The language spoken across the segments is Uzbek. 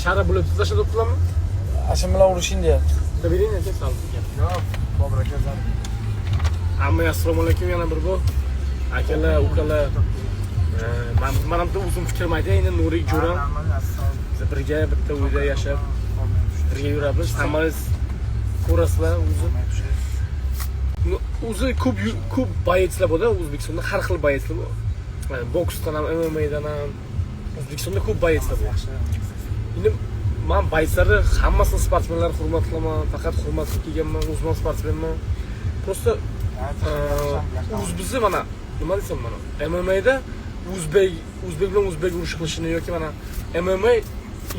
Shara bo'lib tashlab? Ashim bilan urushing deyapti. Bering aka, sal. Yo'q, Bobur aka zar. Hammaga assalomu alaykum yana bir bor. Akalar, ukalar. Man bitta o'zim fikrim aytay, endi Nurik jo'ram. Biz birga bitta uyda yashab, birga yuramiz. Hammangiz ko'rasizlar o'zi. O'zi ko'p боец lar bor-da O'zbekistonda, har xil боец lar bor. Yani boksdan ham, MMAdan ham O'zbekistonda ko'p боец lar bor. Endi man боец larni hammasini, sportsmenlarni hurmat qilaman, faqat hurmat qilib kelganman, o'zim ham sportsmenman. Просто o'z bizni mana nima desam, mana MMAda o'zbek o'zbek bilan o'zbek urush qilishini yoki mana MMA,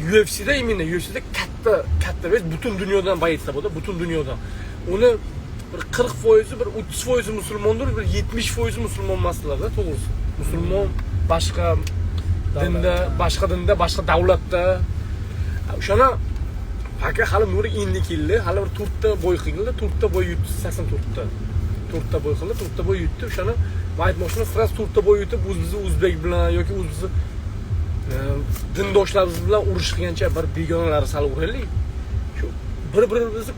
UFCda, именно UFCda katta katta вес, butun dunyodan боец lar bo'ldi, butun dunyodan. Uni bir 40%, bir 30% musulmondir, bir 70% musulmon emaslarda, to'g'risi. Musulmon boshqa dinda, boshqa dinda, boshqa davlatda. O'shani aka, hali Nuri endi keldi, hali bir to'rtta бой qildi, to'rtta бой yutdi, 84 ta. To'rtta бой qildi, to'rtta бой yutdi. O'shani man aytmoqchiman, сразу to'rtta бой yutib, o'zimizni o'zbek bilan yoki o'zimizni dindoshlarimiz bilan urush qilgancha bir begonalarni sal uraylik. Shu bir birimizni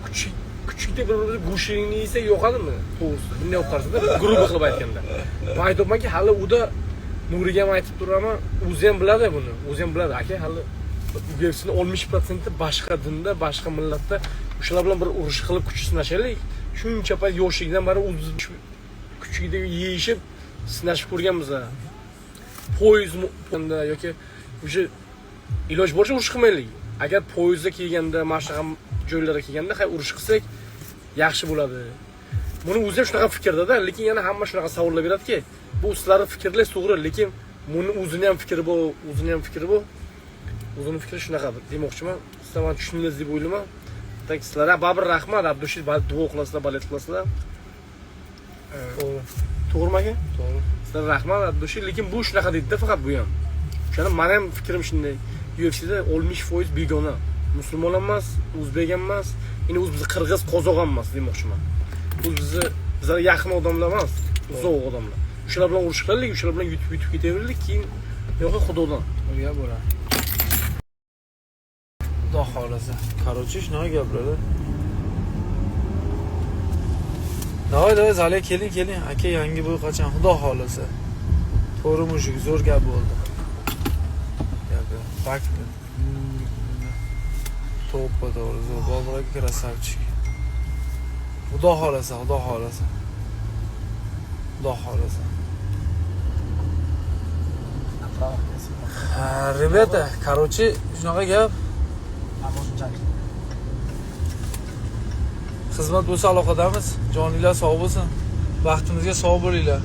kuchukdek bir birimizni go'shtini yesak yoqadimi? To'g'risi, bunday olib qarasada, грубо qilib aytganda. Man aytyapmanki, hali uda Nuriga ham aytib turaman, o'zi ham biladi buni, o'zi ham biladi, aka, hali UFCni 60% boshqa dinda, boshqa millatda, o'shalar bilan bir urush qilib kuch sinashaylik. Shuncha payt yoshligidan beri o'z kuchukdek yeyishib, sinashib ko'rganmiz. Poyezd yoki o'sha iloj boricha urush qilmaylik. Agar poyezdda kelganda, mana shunaqa joylarga kelganda, hay, urush qilsak yaxshi bo'ladi. Buni o'zi ham shunaqa fikrdada, lekin yana hamma shunaqa savollar beradiki, bu sizlarni fikrlaringiz to'g'ri, lekin buni o'zini ham fikri bor, o'zini ham fikri bor. O'zini fikri shunaqa demoqchiman. Sizlar mani tushundingiz deb o'ylayman. Так, sizlarga baribir rahmat, от души duo qilasizlar, болеть qilasizlar. To'g'ri. To'g'rimi, aka? To'g'ri. Sizlar rahmat от души, lekin bu shunaqa deydida faqat bu ham. O'shani mani ham fikrim shunday. UFCda 60% begona. Musulmon ham emas, o'zbek ham emas, endi o'zi bizni qirg'iz, qozoq ham emas demoqchiman. Bu bizni bizlarga yaqin odamlar emas, uzoq odamlar. O'shalar bilan urush qilaylik, o'shalar bilan yutib yutib ketaveraylik, keyin yo'q xudodan. Birga bo'ladi. Xudo xohlasa. Короче, shunaqa gaplar. Давай, давай, Zaliya, keling, keling. Aka, yangi бой qachon? Xudo xohlasa. To'g'ri, мужик, zo'r gap bo'ldi. Gap yo'q. Fakt. To'ppa to'g'ri, zo'r. Bobur aka красавчик. Xudo xohlasa, Xudo xohlasa. Xudo xohlasa. Ha, ребята, короче, shunaqa gap. Xizmat bo'lsa aloqadamiz. Joninglar sog' bo'lsin. Vaqtimizga sog' bo'linglar.